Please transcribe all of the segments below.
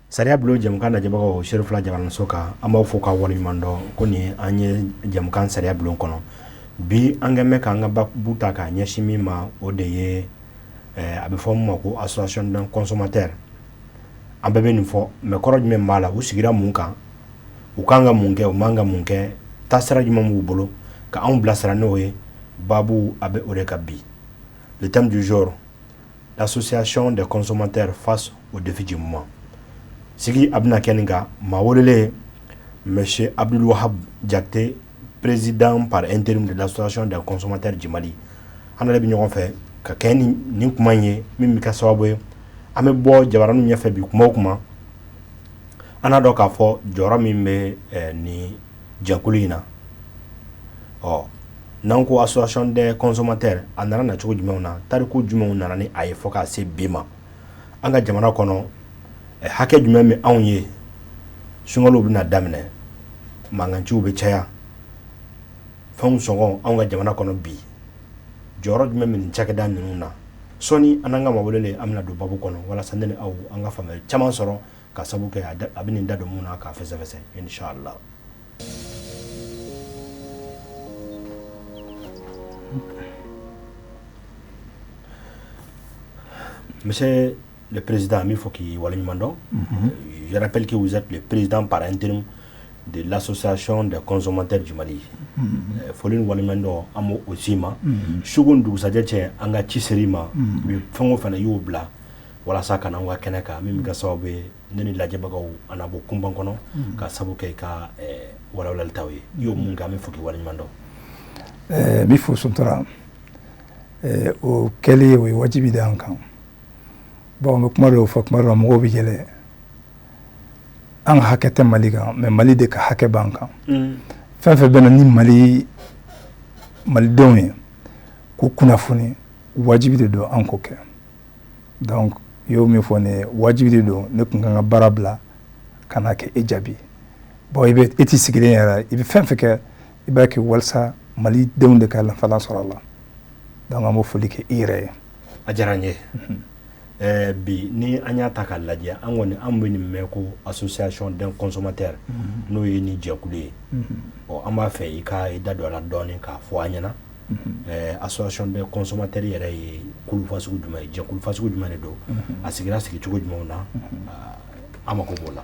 Sariya bulon jɛmukan lajɛbagaw Serifila jabaraninso kan, an b'aw fo k'aw waleɲuman dɔn ko nin an ye jɛmukan sariya bulon kɔnɔ bi. An kɛlen bɛ k'an ka babu ta k'a ɲɛsin min ma, o de ye a bɛ fɔ min ma ko association des consommateurs. An bɛɛ bɛ nin fɔ, mais kɔrɔ jumɛn b'a la? U sigira mun kan? U kan ka mun kɛ? U man ka mun kɛ? Taasira jumɛn b'u bolo ka anw bilasira? N'o ye babu, a bɛ o de kan bi. Le thème du jour: l'association des consommateurs face au défi du moment. Sigi a bɛna kɛ nin kan. Maa welelen, monsieur Abdul Wahab Jakite, président par intérim de l'association des consommateurs du Mali. An n'ale bɛ ɲɔgɔn fɛ ka kɛ ni nin kuma in ye, min bɛ kɛ sababu ye an bɛ bɔ jabaraninw ɲɛfɛ bi. Kuma o kuma, an n'a dɔn k'a fɔ jɔyɔrɔ min bɛ nin jɛkulu in na. Ɔ n'an ko association des consommateurs, a nana na cogo jumɛnw na? Tariku jumɛnw nana ni a ye fo k'a se bi ma an ka jamana kɔnɔ? Hakɛ jumɛn bɛ anw ye? Sunkalo bɛna daminɛ, mankanciw bɛ caya, fɛnw sɔngɔ anw ka jamana kɔnɔ bi, jɔyɔrɔ jumɛn bɛ nin cakɛda ninnu na? Sɔɔni, an n'an ka maa welelen, an bɛna don babu kɔnɔ walasa ne ni aw, an ka faamuyali caman sɔrɔ ka sabu kɛ a bɛ nin da don mun na k'a fɛsɛfɛsɛ, inshallah. Monsieur le Président, n b'i fo k'i waleɲuman dɔn. Je rappelle que vous êtes le président par intérim de l'association des consommateurs du Mali. Foli ni waleɲuman dɔn, an b'o o s'i ma. Su ko ni dugusajɛ cɛ, an ka ci ser'i ma. I bɛ fɛn o fɛn na, i y'o bila walasa ka na an ka kɛnɛ kan, min bɛ kɛ sababu ye ne ni lajɛbagaw, an na bɔ kunban kɔnɔ ka sababu kɛ i ka walawalali ye. I y'o mun kɛ, an bɛ fo k'i waleɲuman dɔn. N b'i fo Suntura. O kɛli, o ye wajibi de an kan. Bon, n bɛ kuma dɔw fɔ, kuma dɔw la mɔgɔw bɛ yɛlɛ. An ka hakɛ tɛ Mali kan, mais Mali de ka hakɛ b'an kan. Fɛn fɛn bɛ na ni Mali malidenw ye k'u kunnafoni, wajibi de don an k'o kɛ. Donc i y'o min fɔ ne ye, wajibi de don. Ne tun kan ka baara bila ka na kɛ e jaabi. Bon, i bɛ e t'i sigilen yɛrɛ, i bɛ fɛn fɛn kɛ, i b'a kɛ walasa malidenw de ka nafalan sɔrɔ a la. Donc an b'o foli kɛ i yɛrɛ ye. A diyara n ye. Bi, ni an y'a ta k'a lajɛ, an kɔni an bɛ nin mɛn ko association des consommateurs, n'o ye nin jɛkulu ye. Ɔ, an b'a fɛ i ka i da don a la dɔɔnin k'a fɔ an ɲɛna, association des consommateurs yɛrɛ ye kulu fasugu jumɛn ye, jɛkulu fasugu jumɛn de don, a sigira sigi cogo jumɛnw na? An mako b'o la.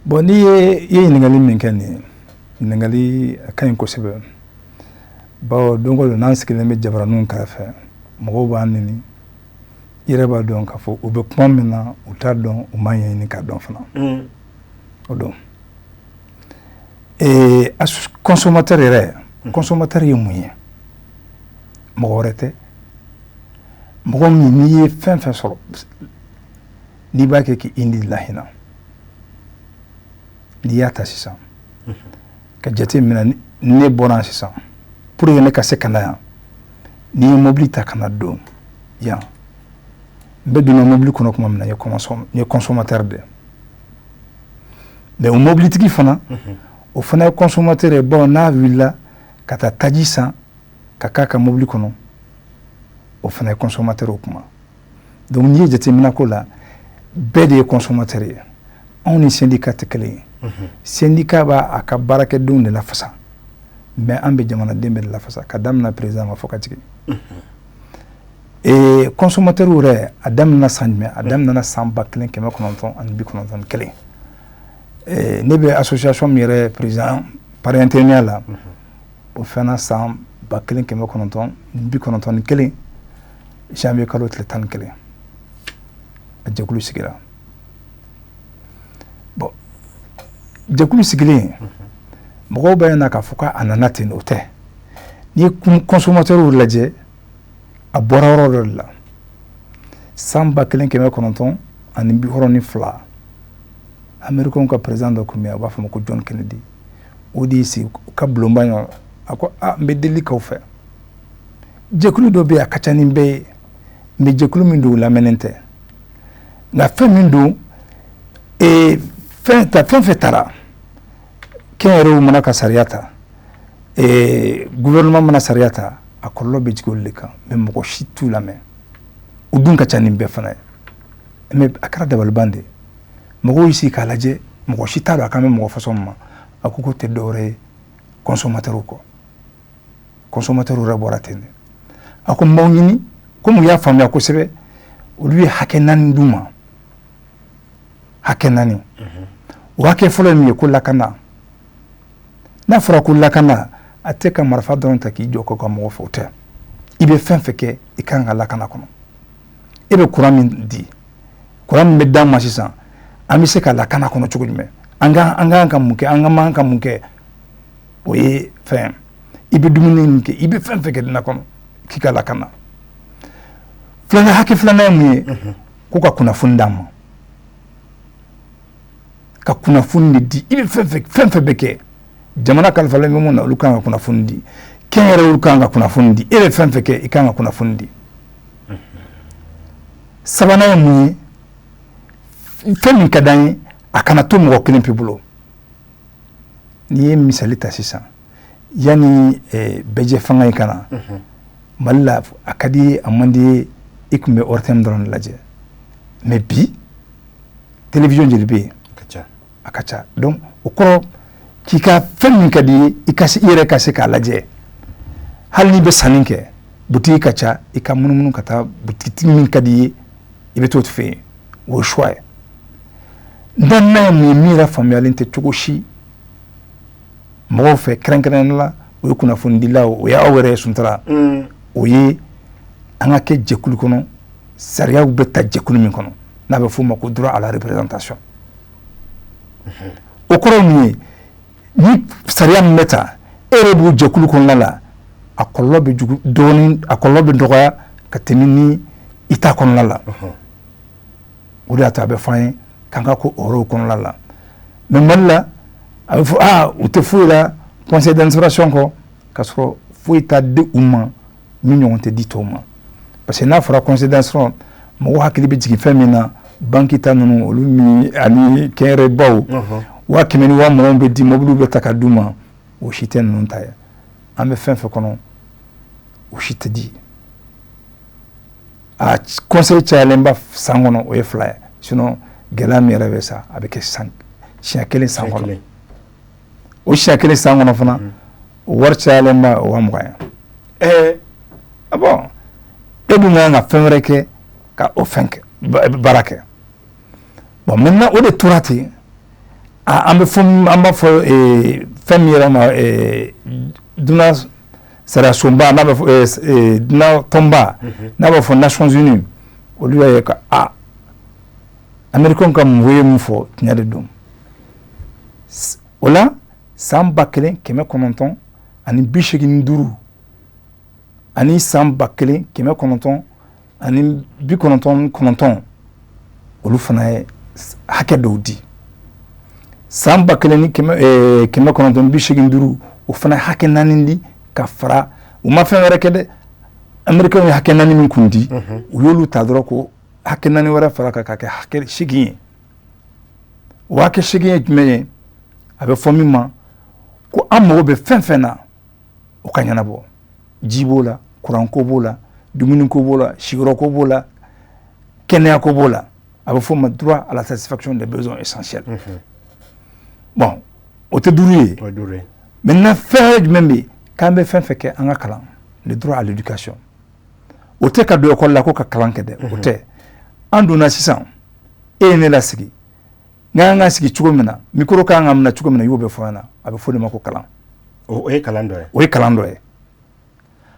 Bon, n'i ye i ye ɲininkali min kɛ nin ye, ɲininkali a ka ɲi kosɛbɛ, bawo don o don n'an sigilen bɛ jabaraninw kɛrɛfɛ, mɔgɔw b'an neni. I yɛrɛ b'a dɔn k'a fɔ u bɛ kuma min na, u t'a dɔn, u m'a ɲɛɲini k'a dɔn fana. O don consommateur yɛrɛ, consommateur ye mun ye? Mɔgɔ wɛrɛ tɛ, mɔgɔ min n'i ye fɛn fɛn sɔrɔ, n'i b'a kɛ k'i ni lahinɛ. N'i y'a ta sisan ka jate minɛ, ne bɔra yan sisan, pour que ne ka se ka na yan, n'i ye mobili ta ka na don yan, n bɛ donna mobili kɔnɔ tuma min na, n ye consommateur de ye. Mais o mobilitigi fana, o fana ye consommateur ye, bawo n'a wulila ka taa taji san ka k'a ka mobili kɔnɔ, o fana ye consommateur o kuma. Donc n'i ye jateminɛ ko la, bɛɛ de ye consommateur ye. Anw ni syndicat tɛ kelen ye. Syndicat b'a a ka baarakɛdenw de lafasa, mais an bɛ jamanaden bɛɛ de lafasa, ka daminɛ président ma fo ka jigin. Ee, consommateur yɛrɛ, a daminɛna san jumɛn? A daminɛna san 1991. Ne bɛ association min yɛrɛ président par intérim la, o fɛnna san 1991, janvier kalo tile 11, a jɛkulu sigira. Bon, jɛkulu sigilen, mɔgɔw bɛ na k'a fɔ k'a nana ten, o tɛ. N'i ye consommateur lajɛ, a bɔra yɔrɔ dɔ de la. San 1962, Américain ka président dɔ tun bɛ yen, a b'a fɔ ma ko John Kennedy. O de y'i sigi u ka bulonba ɲɔgɔn, a ko: a n bɛ deli k'aw fɛ, jɛkulu dɔ bɛ yen, a ka ca ni bɛɛ ye, mais jɛkulu min don, u lamɛnnen tɛ. Nka fɛn min don, fɛn ta, fɛn fɛn taara kɛnyɛrɛyew mana ka sariya ta, gouvernement mana sariya ta, a kɔlɔlɔ bɛ jigin olu de kan, mais mɔgɔ si t'u lamɛn. U dun ka ca ni bɛɛ fana ye. Mais a kɛra dabaliban de ye. Mɔgɔw y'i sigi k'a lajɛ, mɔgɔ si t'a dɔn a kan bɛ mɔgɔ façon ma. A ko k'o tɛ dɔwɛrɛ ye consommateur kɔ. Consommateur yɛrɛ bɔra ten de. A ko n b'aw ɲini, komi u y'a faamuya kosɛbɛ, olu ye hakɛ 4 d'u ma, hakɛ 4. O hakɛ fɔlɔ ye min ye, ko lakana. N'a fɔra ko lakana, a tɛ ka marifa dɔrɔn ta k'i jɔ ka mɔgɔ fɛ, o tɛ. I bɛ fɛn fɛn kɛ, i kan ka lakana kɔnɔ. E bɛ kuran min di, kuran min bɛ d'an ma sisan, an bɛ se ka lakana kɔnɔ cogo jumɛn? An kan ka mun kɛ? An ka man ka mun kɛ? O ye fɛn. I bɛ dumuni min kɛ, i bɛ fɛn fɛn kɛ diɲɛ kɔnɔ, k'i ka lakana. Filanan, hakɛ filanan ye mun ye? Ko ka kunnafoni d'an ma, ka kunnafoni de di. I bɛ fɛn fɛn bɛ kɛ, jamana kalifalen bɛ mun na, olu kan ka kunnafoni di. Kɛnyɛrɛ, olu kan ka kunnafoni di. E bɛ fɛn fɛn kɛ, i kan ka kunnafoni di. Sabanan ye mun ye? Fɛn min ka d'an ye, a kana to mɔgɔ kelen pe bolo. N'i ye misali ta sisan, yanni bɛɛjɛ fanga in ka na Mali la, a ka di ye, a man di ye, i tun bɛ ORTM dɔrɔn de lajɛ. Mais bi, télévision joli bɛ yen? A ka ca. Donc o kɔrɔ k'i ka fɛn min ka di ye, i ka se, i yɛrɛ ka se k'a lajɛ. Hali n'i bɛ sanni kɛ, butigi ka ca, i ka munumunu ka taa butigi min ka di i ye, i bɛ t'o fɛ yen. O ye choix ye. Naaninan ye mun ye? Min yɛrɛ faamuyalen tɛ cogo si mɔgɔw fɛ, kɛrɛnkɛrɛnnenya la, o ye kunnafonidilaw, o ye aw yɛrɛ ye, Suntara. O ye an ka kɛ jɛkulu kɔnɔ, sariyaw bɛ ta jɛkulu min kɔnɔ, n'a bɛ f'o ma ko droit à la représentation. O kɔrɔ ye mun ye? Ni sariya min bɛ ta, e yɛrɛ b'o jɛkulu kɔnɔna la, a kɔlɔlɔ bɛ jugu dɔɔnin, a kɔlɔlɔ bɛ dɔgɔya ka tɛmɛ ni i ta kɔnɔna la. O de y'a to a bɛ fɔ an ye k'an ka ko o yɔrɔw kɔnɔna la. Mais Mali la, a bɛ fɔ aa, u tɛ foyi la conseil d'administration kɔ, k'a sɔrɔ foyi t'a di u ma min ɲɔgɔn tɛ di tɔw ma. Parce que n'a fɔra conseil d'administration, mɔgɔw hakili bɛ jigin fɛn min na, banque ta ninnu, olu min ani kɛnyɛrɛbaw, 100 000 ni 20 000 bɛ di, mobiliw bɛ ta ka d'u ma. O si tɛ ninnu ta ye. An bɛ fɛn fɛn kɔnɔ, o si tɛ di. A conseil cayalenba san kɔnɔ, o ye 2 ye. Sinon gɛlɛya min yɛrɛ bɛ sa, a bɛ kɛ san siɲɛ kelen san kɔnɔ. O siɲɛ kelen san kɔnɔ fana, o wari cayalenba, o 20 000 ye. Ah bon, e dun kan ka fɛn wɛrɛ kɛ ka o fɛn kɛ, baara kɛ. Bon, maintenant o de tora ten. An bɛ fɔ, an b'a fɔ fɛn min yɛrɛ ma dunan sariyasunba, n'a bɛ fɔ dunan tɔnba, n'a b'a fɔ Nations Unies, olu y'a ye ka a Américains ka mɔgɔ ye mun fɔ, tiɲɛ de don. O la, san 1985 ani san 1999, olu fana ye hakɛ dɔw di. San 1985, o fana hakɛ 4 di ka fara. U ma fɛn wɛrɛ kɛ dɛ. Américains ye hakɛ 4 min kun di, u y'olu ta dɔrɔn ko hakɛ 4 wɛrɛ fara kan ka kɛ hakɛ 8 ye. O hakɛ 8 ye jumɛn ye? A bɛ fɔ min ma ko an mago bɛ fɛn fɛn na, o ka ɲɛnabɔ. Ji b'o la, kuranko b'o la, dumuniko b'o la, sigiyɔrɔko b'o la, kɛnɛyako b'o la. A bɛ fɔ o ma droit à la satisfaction des besoins essentiels. Bon, o tɛ 5 ye. Maintenant, fɛn wɛrɛ jumɛn bɛ yen? K'an bɛ fɛn fɛn kɛ, an ka kalan, le droit à l'éducation. O tɛ ka don école la ko ka kalan kɛ dɛ, o tɛ. An donna sisan, e ye ne lasigi, n ka kan ka sigi cogo min na, micro ka kan ka minɛ cogo min na, i y'o bɛɛ fɔ n ɲɛna. A bɛ fɔ o de ma ko kalan. O ye kalan dɔ ye. O ye kalan dɔ ye.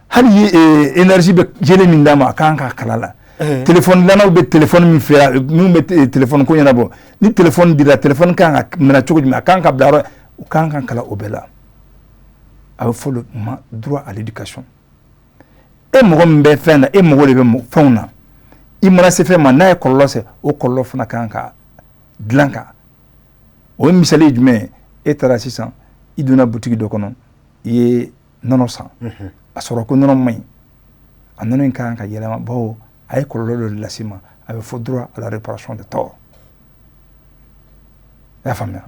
Hali ye énergie bɛ jeli min d'a ma, a kan ka kala la. Téléphone dilannaw bɛ téléphone min feere, minnu bɛ téléphone ko ɲɛnabɔ, ni téléphone dira, téléphone kan ka minɛ cogo jumɛn, a kan ka bila yɔrɔ, u kan ka kalan o bɛɛ la. A bɛ fɔ o ma droit à l'éducation. E mɔgɔ min bɛ fɛn na, e mago de bɛ fɛnw na, i mana se fɛn ma, n'a ye kɔlɔlɔ se, o kɔlɔlɔ fana kan ka dilan kan. O ye misali ye jumɛn ye? E taara sisan, i donna butigi dɔ kɔnɔ, i ye nɔnɔ san, a sɔrɔ ko nɔnɔ man ɲi. A nɔnɔ in kan ka yɛlɛma, bawo a ye kɔlɔlɔ dɔ de lase ma. A bɛ fɔ droit à la réparation des torts. I y'a faamuya?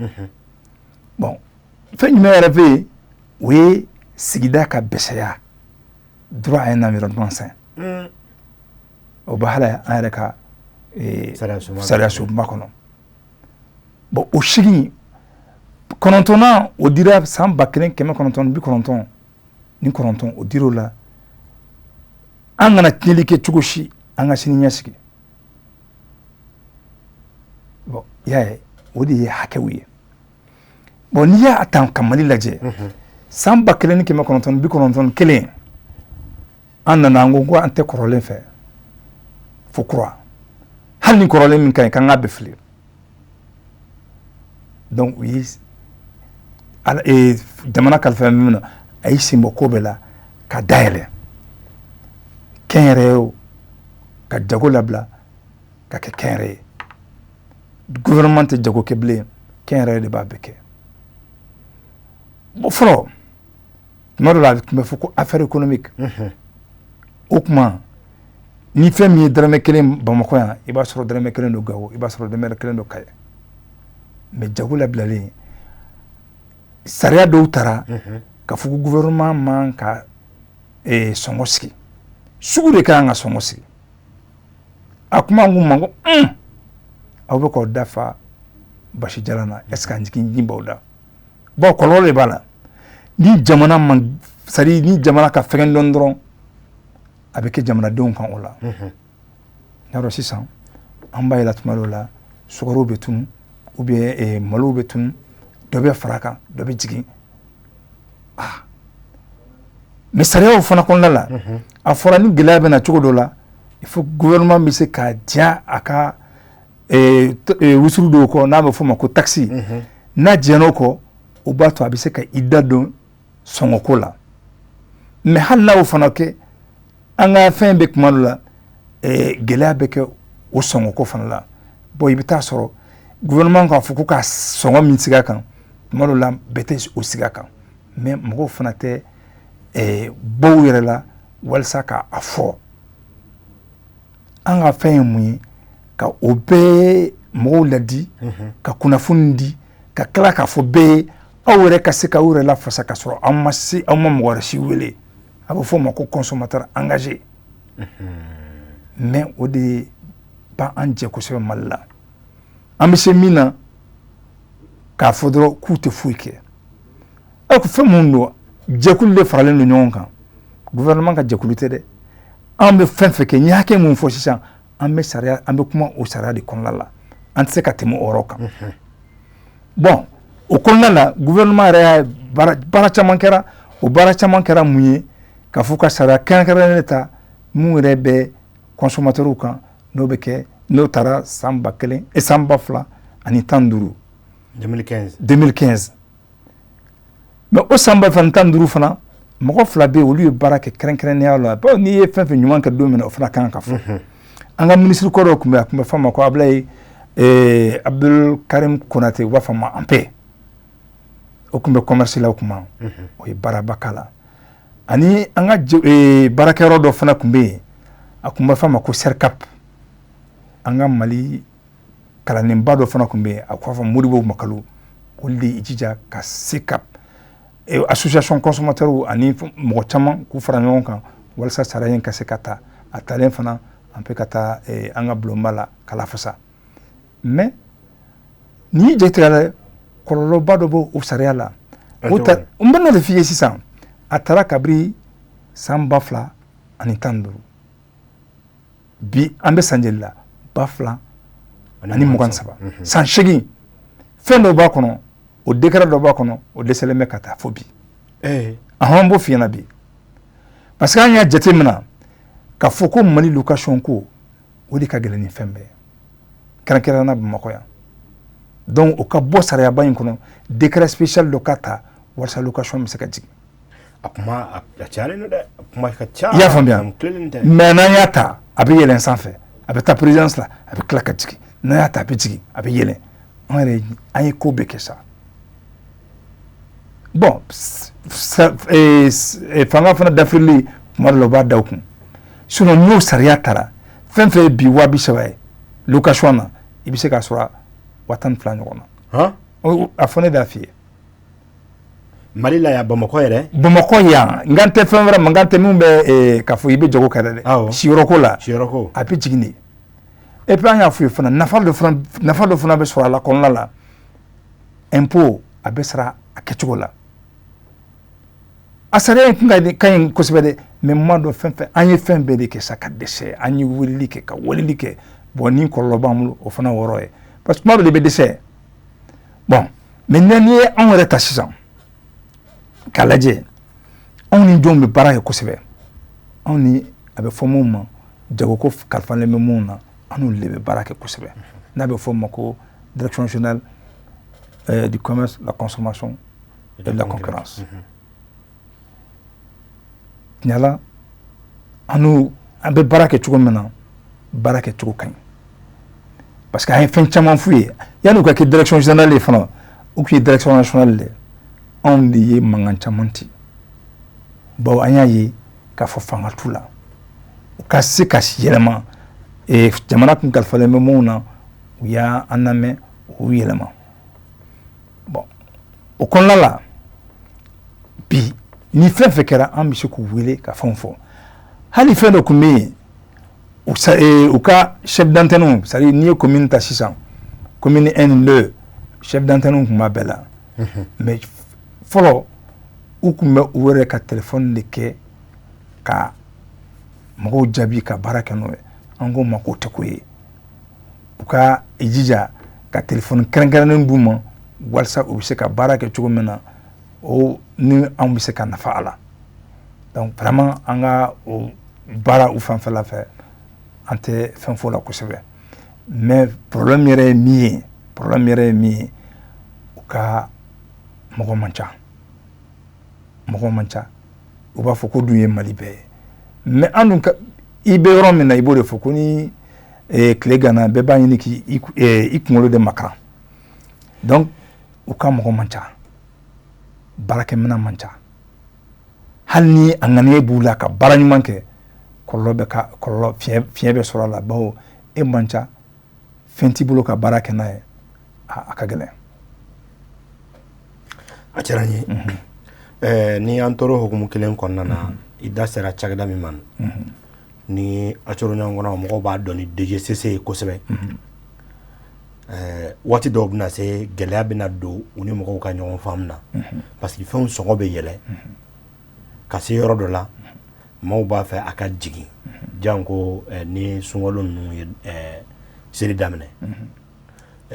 Bon, fɛn jumɛn yɛrɛ bɛ yen? O ye sigida ka bɛsɛya, droit à un environnement sain. O bɛ hali an yɛrɛ ka sariyasunba kɔnɔ. Bon, o 8, 9nan o dira san 1999, o dir'o la. An kana tiɲɛli kɛ cogo si an ka sini ɲɛsigi. Bon, i y'a ye, o de ye hakɛw ye. Bon, n'i y'a ta ka Mali lajɛ, san 1991, an nana, an ko ko an tɛ kɔrɔlen fɛ, fo kura. Hali ni kɔrɔlen min ka ɲi, k'an k'a bɛɛ fili. Donc u ye jamana kalifa min na, a y'i sen bɔ ko bɛɛ la ka dayɛlɛ kɛnyɛrɛye o, ka jago labila ka kɛ kɛnyɛrɛye. Gouvernement tɛ jago kɛ bilen, kɛnyɛrɛye de b'a bɛɛ kɛ. Bon, fɔlɔ, tuma dɔ la, a tun bɛ fɔ ko affaire économique. O tuma, ni fɛn min ye dɔrɔmɛ 1 Bamakɔ yan, i b'a sɔrɔ dɔrɔmɛ 1 don Gawo, i b'a sɔrɔ dɔrɔmɛ 1 don Kayi. Mais jago labilalen, sariya dɔw taara ka fɔ ko gouvernement man ka sɔngɔ sigi, sugu de ka kan ka sɔngɔ sigi. A kuma an k'u ma ko aw bɛ k'aw da fa basi jalan na, est ce que an jigin b'aw da? Bon, kɔlɔlɔ de b'a la. Ni jamana man, c'est à dire ni jamana ka fɛngɛ dɔn dɔrɔn, a bɛ kɛ jamanadenw kan o la. Y'a dɔn, sisan an b'a yira, tuma dɔw la sukaro bɛ tunu ou bien malo bɛ tunu, dɔ bɛ fara a kan, dɔ bɛ jigin. Ah, mais sariyaw fana kɔnɔna la, a fɔra ni gɛlɛya bɛ na cogo dɔ la, il faut gouvernement bɛ se ka diya a ka wusuru dɔw kɔ, n'a bɛ f'o ma ko taxe. N'a jɛn'o kɔ, o b'a to a bɛ se ka i da don sɔngɔko la. Mais hali n'a y'o fana kɛ, an ka fɛn bɛ kuma dɔ la, gɛlɛya bɛ kɛ o sɔngɔko fana la. Bon, i bɛ taa sɔrɔ gouvernement k'a fɔ ko ka sɔngɔ min sigi a kan, tuma dɔ la bɛɛ tɛ o sigi a kan. Mais mɔgɔw fana tɛ bɔ u yɛrɛ la walasa k'a fɔ. An ka fɛn ye mun ye? Ka o bɛɛ mɔgɔw ladi, ka kunnafoni di, ka tila k'a fɔ bɛɛ ye, aw yɛrɛ ka se k'aw yɛrɛ lafasa ka sɔrɔ aw ma se, aw ma mɔgɔ wɛrɛ si wele. A bɛ fɔ o ma ko consommateur engagé. Mais o de b'an jɛ kosɛbɛ Mali la. An bɛ se min na k'a fɔ dɔrɔn k'u tɛ foyi kɛ. Ɛ, fɛn mun don? Jɛkulu de faralen don ɲɔgɔn kan, gouvernement ka jɛkulu tɛ dɛ. An bɛ fɛn fɛn kɛ, n ye hakɛ mun fɔ sisan, an bɛ sariya, an bɛ kuma o sariya de kɔnɔna la, an tɛ se ka tɛmɛ o yɔrɔ kan. Bon, o kɔnɔna la, gouvernement yɛrɛ y'a baara caman kɛra. O baara caman kɛra mun ye? Ka fɔ ka sariya kɛrɛnkɛrɛnnen ta mun yɛrɛ bɛ consommateurs kan, n'o bɛ kɛ, n'o taara san 1000, san 2015. 2015. 2015. Mais o san 2015 fana, mɔgɔ fila bɛ yen, olu ye baara kɛ kɛrɛnkɛrɛnnenya la. Bon, n'i ye fɛn fɛn ɲuman kɛ don min na, o fana kan ka fɔ. An ka minisiri kɔrɔ tun bɛ, a tun bɛ fɔ a ma ko Abulayi Abdul Karim Konate, u b'a fɔ a ma Anpɛ. O tun bɛ commerce la o kuma, o ye baaraba k'a la. Ani an ka baarakɛyɔrɔ dɔ fana tun bɛ yen, a tun bɛ fɔ a ma ko SERCAP. An ka Mali kalannenba dɔ fana tun bɛ yen, a k'a fɔ Modibo Makalu. Olu de y'i jija ka SECAP, association consommateur ani mɔgɔ caman k'u fara ɲɔgɔn kan walasa sariya in ka se ka ta. A talen fana, an bɛ ka taa an ka bulonba la ka lafasa. Mais n'i y'i jatigɛ la, kɔlɔlɔba dɔ b'o o sariya la. O ta, n bɛ n'o de f'i ye sisan. A taara kabiri san 2015, bi an bɛ san joli la? 2023, san 8. Fɛn dɔ b'a kɔnɔ, o décret dɔ b'a kɔnɔ, o dɛsɛlen bɛ ka taa fo bi. Ahɔn, n b'o f'i ɲɛna bi, parce que an y'a jate minɛ k'a fɔ ko Mali location ko, o de ka gɛlɛn ni fɛn bɛɛ ye, kɛrɛnkɛrɛnnenya Bamakɔ yan. Donc o ka bɔ sariyaba in kɔnɔ, décret spécial dɔ ka ta walasa location bɛ se ka jigin. A kuma a cayalen don dɛ, a kuma ka ca. I y'a faamuya? Mais n'an y'a ta, a bɛ yɛlɛn sanfɛ, a bɛ taa présidence la, a bɛ tila ka jigin. N'an y'a ta, a bɛ jigin, a bɛ yɛlɛn. An yɛrɛ, an ye ko bɛɛ kɛ sa. Bon, fanga fana dafirili, tuma dɔ la u b'a da u kun. Sinon n'o sariya taara, fɛn fɛn ye bi 30 000 ye location na, i bɛ se k'a sɔrɔ 12 000 ɲɔgɔn na. A fɔ ne de y'a f'i ye. Mali la yan, Bamakɔ yɛrɛ? Bamakɔ yan. N kan tɛ fɛn wɛrɛ ma, n kan tɛ min bɛ k'a fɔ i bɛ jago kɛ dɛ, siyɔrɔko la. Siyɔrɔko. A bɛ jigin de. Et puis an y'a f'u ye fana, nafa dɔ fana bɛ sɔrɔ a la kɔnɔna la. Impôt a bɛ sara a kɛcogo la. A sariya in kun ka ɲi kosɛbɛ dɛ, mais n m'a dɔn fɛn fɛn an ye fɛn bɛɛ de kɛ sa ka dɛsɛ. An ye weleli kɛ, ka weleli kɛ. Bon, ni kɔlɔlɔ b'an bolo, o fana wɔɔrɔ ye, parce que kuma dɔ de bɛ dɛsɛ. Bon, maintenant, n'i ye anw yɛrɛ ta sisan k'a lajɛ, anw ni jɔnw bɛ baara kɛ kosɛbɛ? Anw ni a bɛ fɔ mun ma, jagoko kalifalen bɛ mun na, an n'olu de bɛ baara kɛ kosɛbɛ, n'a bɛ fɔ o ma ko Direction générale du commerce, la consommation et de la concurrence. Tiɲɛ la, an n'u an bɛ baara kɛ cogo min na, baara kɛ cogo ka ɲi, parce que an ye fɛn caman f'u ye yanni u ka kɛ direction générale ye fana. U tun ye direction nationale de, anw de ye mankan caman ci, bawo an y'a ye k'a fɔ fanga t'u la u ka se ka yɛlɛma. Jamana kun kalifalen bɛ mun na, u y'an lamɛn, u y'u yɛlɛma. Bon, o kɔnɔna la bi, ni fɛn fɛn kɛra, an bɛ se k'u wele ka fɛnw fɔ. Hali fɛn dɔ tun bɛ yen, u ka chef d'antenne, c'est à dire n'i ye commune ta sisan, commune 1, 2, chef d'antenne tun b'a bɛɛ la. Mais fɔlɔ, u tun bɛ u yɛrɛ ka téléphone de kɛ ka mɔgɔw jaabi, ka baara kɛ n'o ye. An k'o ma k'o tɛ ko ye, u ka i jija ka téléphone kɛrɛnkɛrɛnnen d'u ma walasa u bɛ se ka baara kɛ cogo min na, o ni anw bɛ se ka nafa a la. Donc vraiment, an ka o baara u fanfɛla fɛ, an tɛ fɛn fɔ la kosɛbɛ. Mais problème yɛrɛ ye min ye, problème yɛrɛ ye min ye, u ka mɔgɔ man ca, mɔgɔ man ca. U b'a fɔ ko dun ye Mali bɛɛ ye, mais an dun ka i bɛ yɔrɔ min na, i b'o de fɔ ko ni tile ganna, bɛɛ b'a ɲini k'i i kunkolo de makaran. Donc u ka mɔgɔ man ca, baarakɛminɛn man ca. Hali ni a ŋaniya b'u la ka baara ɲuman kɛ, kɔlɔlɔ bɛ ka kɔlɔlɔ fiɲɛ bɛ sɔrɔ a la, bawo e man ca, fɛn t'i bolo ka baara kɛ n'a ye, a ka gɛlɛn. A diyara n ye. Ni an tora hukumu kelen kɔnɔna na, i da sera cakɛda min ma, ni a coro ɲɔgɔn kɔnɔ, mɔgɔw b'a dɔn ni DGCC ye kosɛbɛ. Waati dɔw bɛna se, gɛlɛya bɛna don u ni mɔgɔw ka ɲɔgɔn faamu na, parce que fɛnw sɔngɔ bɛ yɛlɛ ka se yɔrɔ dɔ la, maaw b'a fɛ a ka jigin, janko ni sunkalo ninnu ye seli daminɛ.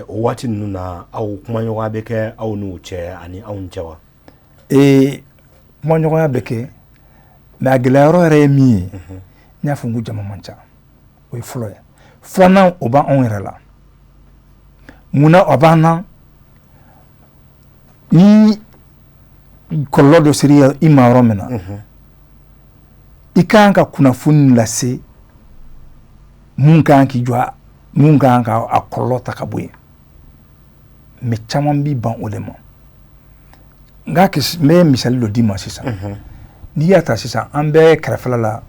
O waati ninnu na, aw kumaɲɔgɔnya bɛ kɛ aw n'u cɛ ani anw cɛ wa? Kumaɲɔgɔnya bɛ kɛ, mais a gɛlɛya yɔrɔ yɛrɛ ye min ye, n y'a fɔ n ko jama man ca, o ye fɔlɔ ye. Filanan, o b'anw yɛrɛ la. Munna o b'an na? Ni kɔlɔlɔ dɔ sera i ma yɔrɔ min na, i ka kan ka kunnafoni lase mun ka kan k'i jɔ, mun ka kan ka a kɔlɔlɔ ta ka bɔ yen. Mais caman b'i ban o de ma. N k'a n bɛ misali dɔ d'i ma sisan. N'i y'a ta sisan, an bɛɛ kɛrɛfɛla la,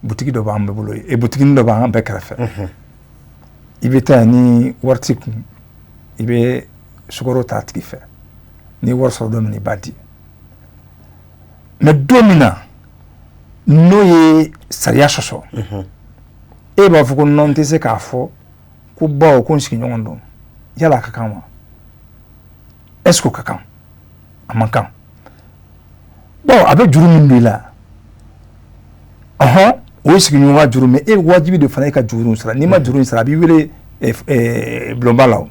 butigi dɔ b'an bɛɛ bolo yen, butiginin dɔ b'an bɛɛ kɛrɛfɛ. I bɛ taa yen, ni wari t'i kun, i bɛ sukaro ta a tigi fɛ. N'i ye wari sɔrɔ don min na, i b'a di. Mais don min na n'o ye sariya sɔsɔ, e b'a fɔ ko non, n tɛ se k'a fɔ ko bawo ko n sigiɲɔgɔn don. Yala a ka kan wa? Est ce que o ka kan? A man kan. Bon, a bɛ juru min don i la, ɔhɔn, o ye sigiɲɔgɔn ka juru, mais e wajibi de fana e ka juru in sara. N'i ma juru in sara, a b'i wele bulonba la o.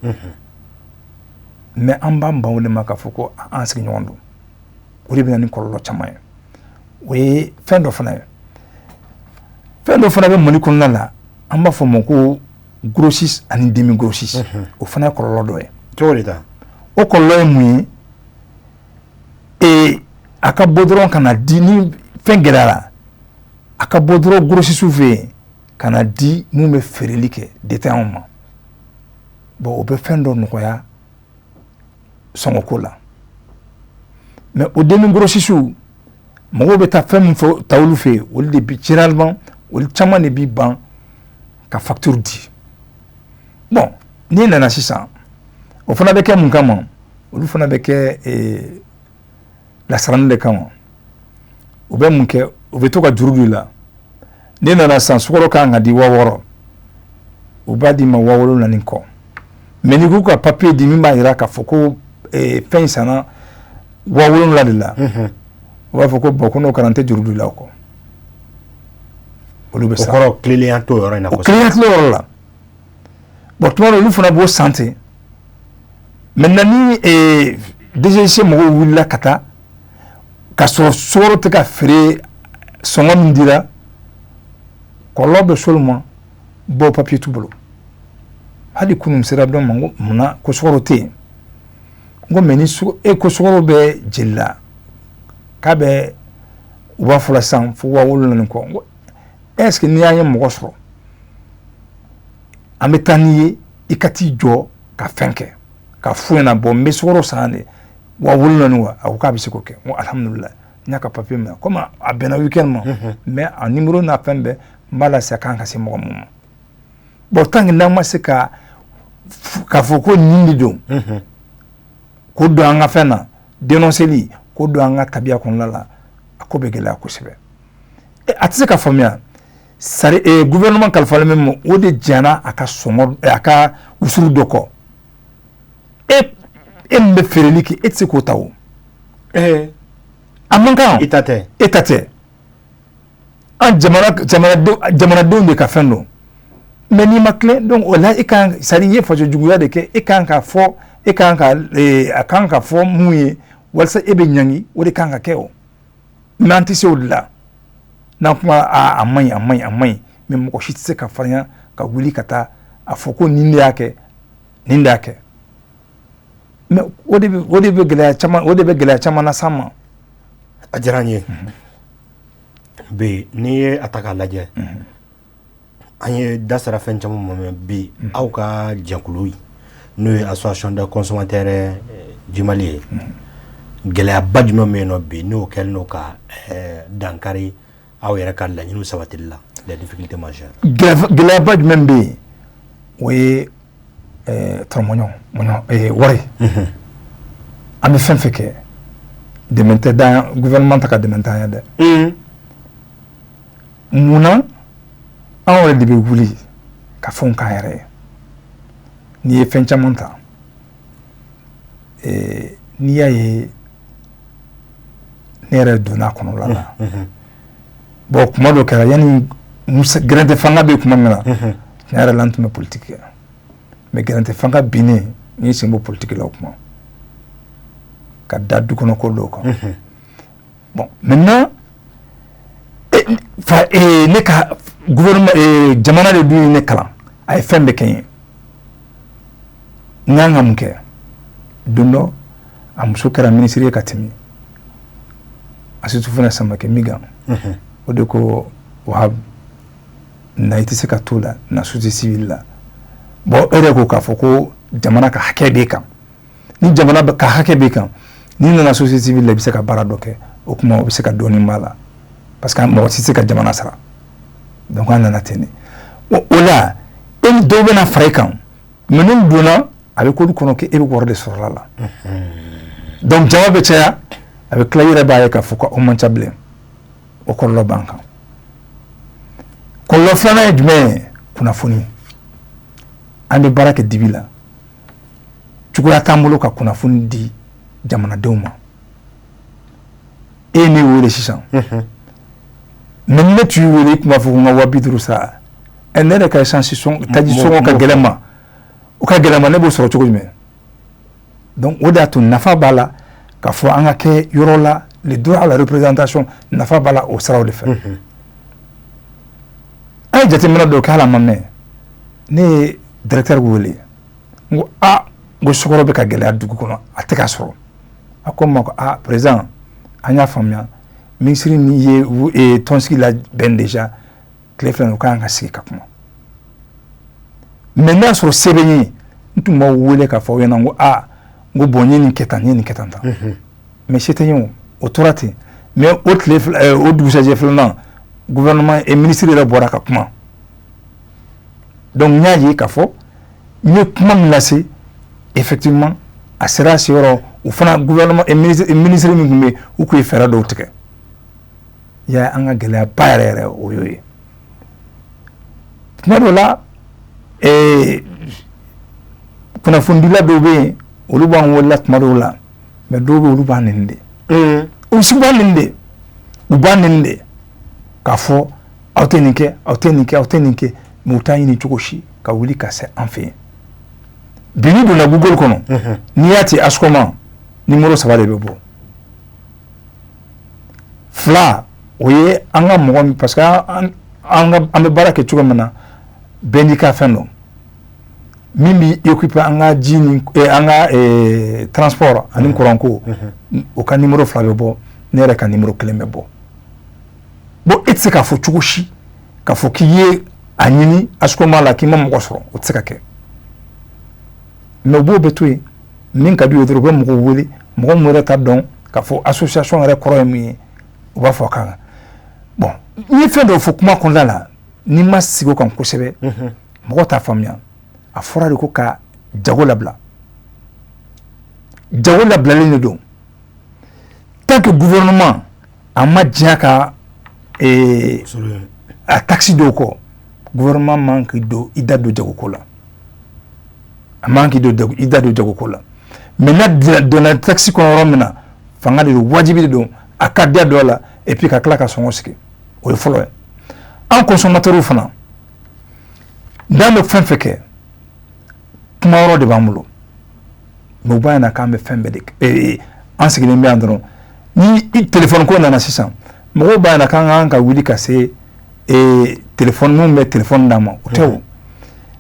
Mais an b'an ban o de ma k'a fɔ ko an sigiɲɔgɔn don. O de bɛ na ni kɔlɔlɔ caman ye. O ye fɛn dɔ fana ye. Fɛn dɔ fana bɛ Mali kɔnɔna la, an b'a fɔ o ma ko grossiste ani demi grossiste. O fana ye kɔlɔlɔ dɔ ye. Cogo di ta? O kɔlɔlɔ ye mun ye? A ka bɔ dɔrɔn ka na di, ni fɛn gɛlɛyara, a ka bɔ dɔrɔn grossiste fɛ yen ka na di mun bɛ feereli kɛ détaillant ma. Bon, o bɛ fɛn dɔ nɔgɔya sɔngɔko la. Mais o demi grossiste, mɔgɔw bɛ taa fɛn min fɔ ta olu fɛ yen, olu de bi généralement, olu caman de bi ban ka facture di. Bon, n'i nana sisan, o fana bɛ kɛ mun kama? Olu fana bɛ kɛ lasarani de kama. U bɛ mun kɛ? U bɛ to ka juru don i la. N'i nana san, sukaro kan ka di 6000, u b'a d'i ma 7000 ni kɔ. Mais n'i k'u ka papier di min b'a jira k'a fɔ ko fɛn in sanna 7000 de la, u b'a fɔ ko bon, ko n'o kɛra, n tɛ juru don i la o kɔ. Olu bɛ O siran. kɔrɔ, tilennenya t'o yɔrɔ in na O kosɛbɛ. Tilennenya t'o yɔrɔ la. Bon, tuma dɔ, olu fana b'o san ten. Maintenant, ni DGC mɔgɔw wulila ka taa ka sɔrɔ sukaro tɛ ka feere sɔngɔ min dira, kɔlɔlɔ bɛ s'olu ma. Bɔ papier t'u bolo. Hali kunun sera dɔ ma, n ko munna ko sukaro tɛ yen? N ko mais ni e ko sukaro bɛ jeli la, k'a bɛ, u b'a fɔ la sisan fo 7000 ni kɔ, n ko est ce que n'i y'an ye mɔgɔ sɔrɔ, an bɛ taa n'i ye, i ka t'i jɔ ka fɛn kɛ ka f'u ɲɛna, bon, n bɛ sukaro san de 7000 ni wa? A ko k'a bɛ se k'o kɛ. N ko alihamudulilayi. N y'a ka papier minɛ, komi a bɛnna week-end ma, mais a numéro n'a fɛn bɛɛ, n b'a lase a kan ka se mɔgɔ mun ma. Bon, tant que n'an ma se ka k'a fɔ ko nin de don, k'o don an ka fɛn na, dénonceli k'o don an ka tabiya kɔnɔna la, a ko bɛ gɛlɛya kosɛbɛ. A tɛ se ka faamuya sari gouvernement kalifalen bɛ min ma, o de jɛnna a ka sɔngɔ, a ka usuru dɔ kɔ. E min bɛ feereli kɛ, e tɛ se k'o ta o. A man kan. I ta tɛ. E ta tɛ. An jamana jamanadenw de ka fɛn don. Mais n'i ma tilen, donc o la, e kan, c'est à dire i ye faso juguya de kɛ. E kan ka fɔ, e kan ka a kan ka fɔ mun ye walasa e bɛ ɲangi, o de kan ka kɛ o. Mais an tɛ se o de la. N'an kuma, a man ɲi, a man ɲi, a man ɲi, mais mɔgɔ si tɛ se ka farinya ka wuli ka taa a fɔ ko nin de y'a kɛ, nin de y'a kɛ. Mais o de bɛ gɛlɛya caman, o de bɛ gɛlɛya caman las'an ma. A diyara n ye. Bi, n'i ye a ta k'a lajɛ, an ye da sera fɛn caman ma, mais bi, aw ka jɛkulu, n'o ye Association des consommateurs du Mali ye, gɛlɛyaba jumɛn bɛ yen nɔ bi, n'o kɛlen don ka dankari aw yɛrɛ ka laɲiniw sabatili la, les difficultés majeures? Gɛlɛyaba jumɛn bɛ yen? O ye tɔrɔmɔɲɔ mɔɲɔ wari. An bɛ fɛn fɛn kɛ, dɛmɛ tɛ dan, gouvernement ta ka dɛmɛ t'an ye dɛ. Munna? Anw yɛrɛ de bɛ wuli ka fɛnw k'an yɛrɛ ye. N'i ye fɛn caman ta, n'i y'a ye ne yɛrɛ donna a kɔnɔla la, bon, kuma dɔ kɛra yanni gɛrɛntɛ fanga bɛ kuma min na, tiɲɛ yɛrɛ la, n tun bɛ politique kɛ. Mais gɛrɛntɛ fanga binnen, n ye sen bɔ politique la o kuma ka da du kɔnɔ ko dɔw kan. Bon, maintenant, fa ne ka gouvernement, jamana de dun ye ne kalan, a ye fɛn bɛɛ kɛ n ye. N kan ka mun kɛ? Don dɔ, a muso kɛra minisiri ye ka tɛmɛ, Assetou fana Samake Migan, o de ko: "Wahab, na, i tɛ se ka t'o la na société civile la." Bon, e yɛrɛ ko k'a fɔ ko jamana ka hakɛ b'e kan. Ni jamana ka hakɛ b'e kan, n'i nana société civile la, i bɛ se ka baara dɔ kɛ. O kuma, o bɛ se ka dɔɔnin b'a la, parce que mɔgɔ tɛ se ka jamana sara. Donc an nana ten de. O la, e ni dɔw bɛna fara i kan. Mais n'olu donna, a bɛ k'olu kɔnɔ k'e bɛ wari de sɔrɔ a la. Donc jama bɛ caya, a bɛ tila, i yɛrɛ b'a ye k'a fɔ ko aw man ca bilen. O kɔlɔlɔ b'an kan. Kɔlɔlɔ filanan ye jumɛn ye? Kunnafoni. An bɛ baara kɛ dibi la, cogoya t'an bolo ka kunnafoni di jamanadenw ma. E ye ne wele sisan, mais ni ne tun y'i wele, i tun b'a fɔ ko n ka 50 000 sara. Ɛ, ne yɛrɛ ka essence sɔngɔ, taji sɔngɔ ka gɛlɛn ma, o ka gɛlɛn ma, ne b'o sɔrɔ cogo jumɛn? Donc o de y'a to nafa b'a la k'a fɔ an ka kɛ yɔrɔ la, le droit à la représentation, nafa b'a la o siraw de fɛ. An ye jateminɛ dɔw kɛ, hali a ma mɛn, ne ye directeur wele. N ko a, n ko sukaro bɛ ka gɛlɛya dugu kɔnɔ, a tɛ ka sɔrɔ. A ko n ma ko: "A président, an y'a faamuya, minisiri ni ye tɔnsigi labɛn déjà tile 2, u ka kan ka sigi ka kuma." Mais n'a y'a sɔrɔ se bɛ n ye, n tun b'aw wele k'a fɔ aw ɲɛna, n ko a, n ko bon, n ye nin kɛ tan, n ye nin kɛ tan tan. Mais se tɛ n ye o, o tora ten. Mais o tile fila, o dugusɛjɛ filanan, gouvernement et ministre yɛrɛ bɔra ka kuma. Donc n y'a ye k'a fɔ n ye kuma min lase, effectivement, a sera a seyɔrɔ. O fana, gouvernement et ministre min tun bɛ yen, u tun ye fɛɛrɛ dɔw tigɛ. I y'a ye, an ka gɛlɛyaba yɛrɛ yɛrɛ, o y'o ye. Tuma dɔ la, kunnafonidila dɔw bɛ yen, Olu b'an welela tuma dɔw la, mais dɔw bɛ, olu b'an nɛni de. U si b'an nɛni de, u b'an nɛni de k'a fɔ aw tɛ nin kɛ, aw tɛ nin kɛ, aw tɛ nin kɛ, mais u t'a ɲini cogo si ka wuli ka se an fɛ yen. Bi, n'i donna Google kɔnɔ, n'i y'a ci ASCOMA, numéro saba de bɛ bɔ. Fila, o ye an ka mɔgɔ min, parce que an bɛ baara kɛ cogo min na, bɛɛ n'i ka fɛn dɔn. Min b'i occuper an ka ji ni an ka transport ani kuranko, o ka numéro fila bɛ bɔ, ne yɛrɛ ka numéro kelen bɛ bɔ. Bon, e tɛ se k'a fɔ cogo si k'a fɔ k'i ye a ɲini ASCOMA la k'i ma mɔgɔ sɔrɔ, o tɛ se ka kɛ. Mais u b'o bɛ to yen, min ka d'u ye dɔrɔn, u bɛ mɔgɔw wele, mɔgɔ min yɛrɛ t'a dɔn k'a fɔ association yɛrɛ kɔrɔ ye mun ye, u b'a fɔ a kan. Bon, n ye fɛn dɔw fɔ kuma kɔnɔna la, n'i ma sigi o kan kosɛbɛ, mɔgɔ t'a faamuya. A fɔra de ko ka jago labila, jago labilalen de don. Tant que gouvernement a ma diɲɛ ka a taxe dɔw kɔ, gouvernement man k'i don i da don jagoko la, a man k'i don i da don jagoko la. Mais n'a donna taxe kɔnɔ yɔrɔ min na, fanga de don, wajibi de don a ka diya dɔ la, et puis ka tila ka sɔngɔ sigi. O ye fɔlɔ ye. An consommateurs fana, n'an bɛ fɛn fɛn kɛ, kuma yɔrɔ de b'an bolo. Mais u b'a ɲɛna k'an bɛ fɛn bɛɛ de kɛ, an sigilen bɛ yan dɔrɔn. Ni téléphone ko nana sisan, mɔgɔw b'a ɲɛna k'an kan ka wuli ka se téléphone minnu bɛ téléphone d'an ma, o tɛ o.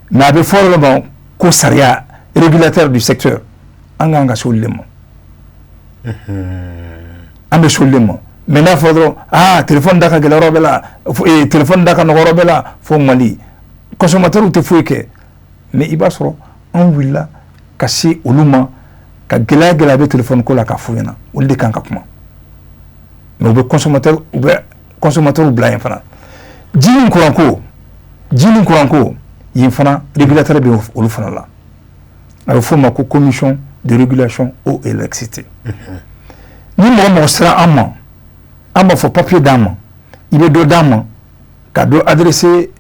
Mais a bɛ fɔ yɔrɔ ma ko sariya, régulateur du secteur, an kan ka se olu de ma, an bɛ se olu de ma. Mais n'a fɔra dɔrɔn, aa, téléphone da ka gɛlɛn yɔrɔ bɛɛ la, téléphone da ka nɔgɔ yɔrɔ bɛɛ la, fo Mali consommateur tɛ foyi kɛ. Mais i b'a sɔrɔ an wulila ka se olu ma ka gɛlɛya gɛlɛya bɛ téléphone ko la k'a f'u ɲɛna, olu de kan ka kuma. Mais u bɛ consommateur bila yen fana. Ji ni courant ko yen fana, régulateur bɛ olu fana la, a bɛ f'o ma ko Commission de régulation eau et électricité. Ni mɔgɔ mɔgɔ sera an ma, an b'a fɔ papier d'an ma, i bɛ dɔ d'an ma ka dɔ adressé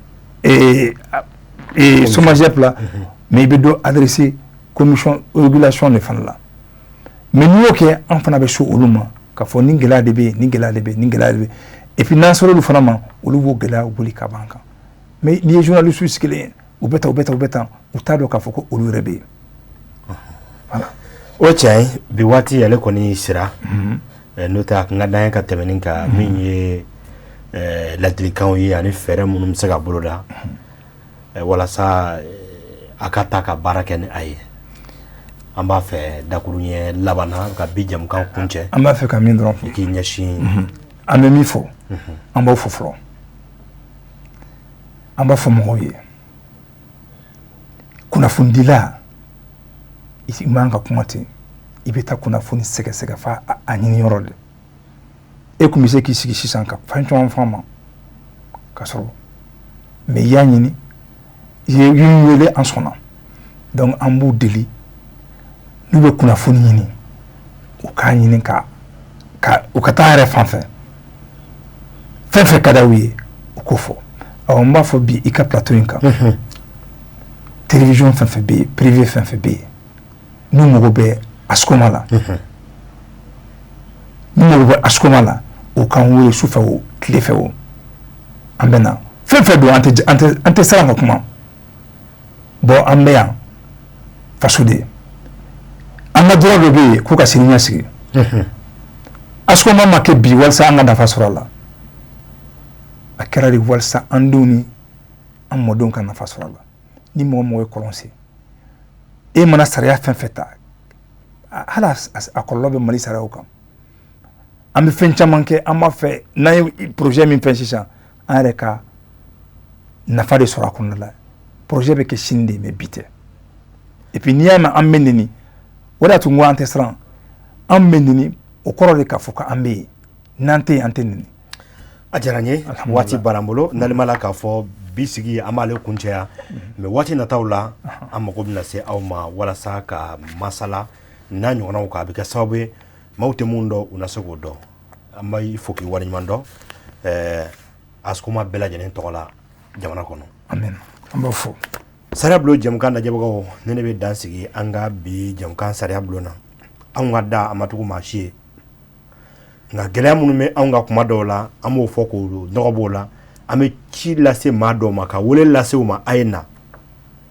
SOMAGEP la, mais i bɛ dɔ adressé commission régulation de fana la. Mais n'i y'o kɛ, an fana bɛ se olu ma k'a fɔ nin gɛlɛya de bɛ yen, nin gɛlɛya de bɛ yen, nin gɛlɛya de bɛ yen. Et puis n'an sera olu fana ma, olu b'o gɛlɛya wuli ka b'an kan. Mais n'i ye journaliste sigilen ye, u bɛ tan, u bɛ tan, u bɛ tan, u t'a dɔn k'a fɔ ko olu yɛrɛ bɛ yen. Voilà. O tiɲɛ ye. Bi waati ale kɔni sera, n'o tɛ a kun ka d'an ye ka tɛmɛ nin kan, min ye ladilikanw ye ani fɛɛrɛ minnu bɛ se ka boloda walasa a ka ta ka baara kɛ ni a ye. An b'a fɛ dakuru ɲɛ laban na ka bi jamukan kuncɛ. An b'a fɛ ka min dɔrɔn fɔ, i k'i ɲɛsin. An bɛ min fɔ, an b'aw fɔ fɔlɔ. An b'a fɔ mɔgɔw ye, kunnafonidila, i man ka kuma ten, i bɛ taa kunnafoni sɛgɛsɛgɛ fa a ɲini yɔrɔ de. E kun bɛ se k'i sigi sisan ka fɛn caman fɔ ma ka sɔrɔ, mais i y'a ɲini, i ye n wele, an sɔnna. Donc an b'u deli, n'u bɛ kunnafoni ɲini, u k'a ɲini ka u ka taa yɛrɛ fan fɛ, fɛn fɛn ka d'aw ye, u k'o fɔ. Awɔ, n b'a fɔ bi i ka plateau in kan, télévision fɛn fɛn bɛ yen, privé fɛn fɛn bɛ yen, n'u mago bɛ ASCOMA la, n'u mago bɛ ASCOMA la, u k'an wele su fɛ o, tile fɛ o, an bɛ na. Fɛn fɛn don, an tɛ siran ka kuma. Bon, an bɛ yan faso de ye, an ka droit dɔ bɛ yen k'u ka sini ɲɛsigi. ASCOMA ma kɛ bi walasa an ka nafa sɔrɔ a la, a kɛra de walasa an denw ni an mɔdenw ka nafa sɔrɔ a la. Ni mɔgɔ mɔgɔ ye kɔlɔn sen, e mana sariya fɛn fɛn ta, hali a kɔlɔlɔ bɛ Mali sariyaw kan. An bɛ fɛn caman kɛ, an b'a fɛ n'an ye projet min fɛn sisan, an yɛrɛ ka nafa de sɔrɔ a kɔnɔna la. Projet bɛ kɛ sini de, mais bi tɛ. Et puis n'i y'a mɛn an bɛ neni, o de y'a to n ko an tɛ siran. An bɛ neni, o kɔrɔ de k'a fɔ ko an bɛ yen. N'an tɛ yen, an tɛ neni. A diyara n ye. Waati banna n bolo nalima la k'a fɔ bi sigi an b'ale kuncɛ yan, mais waati nataw la, an mago bɛna se aw ma walasa ka masala n'a ɲɔgɔnnaw kan. A bɛ kɛ sababu ye, maaw tɛ mun dɔn, u na se k'o dɔn. An b'i fo k'i waleɲuman dɔn ASCOMA bɛɛ lajɛlen tɔgɔ la jamana kɔnɔ. Amin, an b'aw fo. Sariya bulon jɛmukan lajɛbagaw, ne de bɛ dan sigi an ka bi jɛmukan sariya bulon na. Anw ka da a ma tugu maa si ye, nka gɛlɛya minnu bɛ anw ka kuma dɔw la, an b'o fɔ k'o nɔgɔ b'o la. An bɛ ci lase maa dɔw ma, ka wele lase u ma, a ye na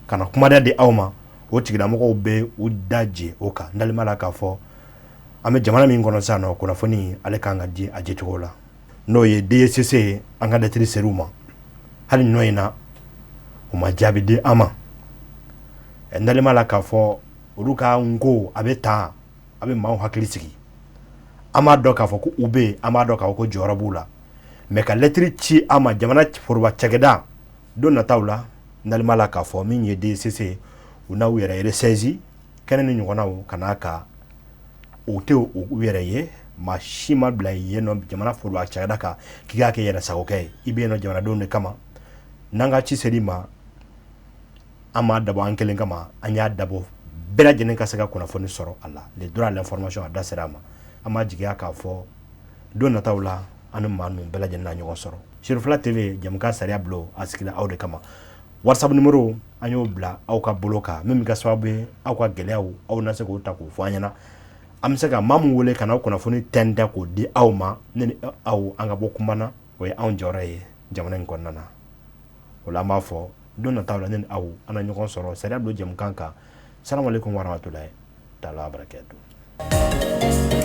ka na kumada di aw ma. O tigilamɔgɔw bɛ u da je o kan. N dalen b'a la k'a fɔ an bɛ jamana min kɔnɔ sisan nɔ, kunnafoni ale kan ka di a dicogo la, n'o ye DGCC ye. An ka lɛtiri ser'u ma hali nɔ in na, u ma jaabi di an ma. N dalen b'a la k'a fɔ olu ka nko a bɛ taa, a bɛ maaw hakili sigi. An b'a dɔn k'a fɔ ko u bɛ yen, an b'a dɔn k'a fɔ ko jɔyɔrɔ b'u la, mais ka lɛtiri ci an ma, jamana foroba cakɛda, don nataw la, n dalen b'a la k'a fɔ min ye DGCC ye, u n'aw yɛrɛ ressaisi kɛnɛ ni ɲɔgɔnnaw ka n'a ka u tɛ u yɛrɛ ye. Maa si ma bila yen nɔ jamana foroba cakɛda kan k'i k'a kɛ yɛrɛ sagokɛ ye. I bɛ yen nɔ jamanadenw de kama. N'an ka ci ser'i ma, an m'a dabɔ an kelen kama, an y'a dabɔ bɛɛ lajɛlen ka se ka kunnafoni sɔrɔ a la. Le droit à l'information, a da sera a ma. An b'a jigiya k'a fɔ don nataw la, an ni maa ninnu bɛɛ lajɛlen na ɲɔgɔn sɔrɔ. Cherifla TV jɛmukan sariya bulon, a sigila aw de kama. WhatsApp numéro, an y'o bila aw ka bolo kan, min bɛ kɛ sababu ye aw ka gɛlɛyaw, aw na se k'o ta k'o fɔ an ɲɛna. An bɛ se ka maa min wele ka n'aw kunnafoni tɛntɛn k'o di aw ma, ne ni aw an ka bɔ kuma na, o ye anw jɔyɔrɔ ye jamana in kɔnɔna na. O la, an b'a fɔ don nataw la, ne ni aw an na ɲɔgɔn sɔrɔ sariya bulon jɛmukan kan. Salamu aleykum warahmatulahi taala wabarakatuh.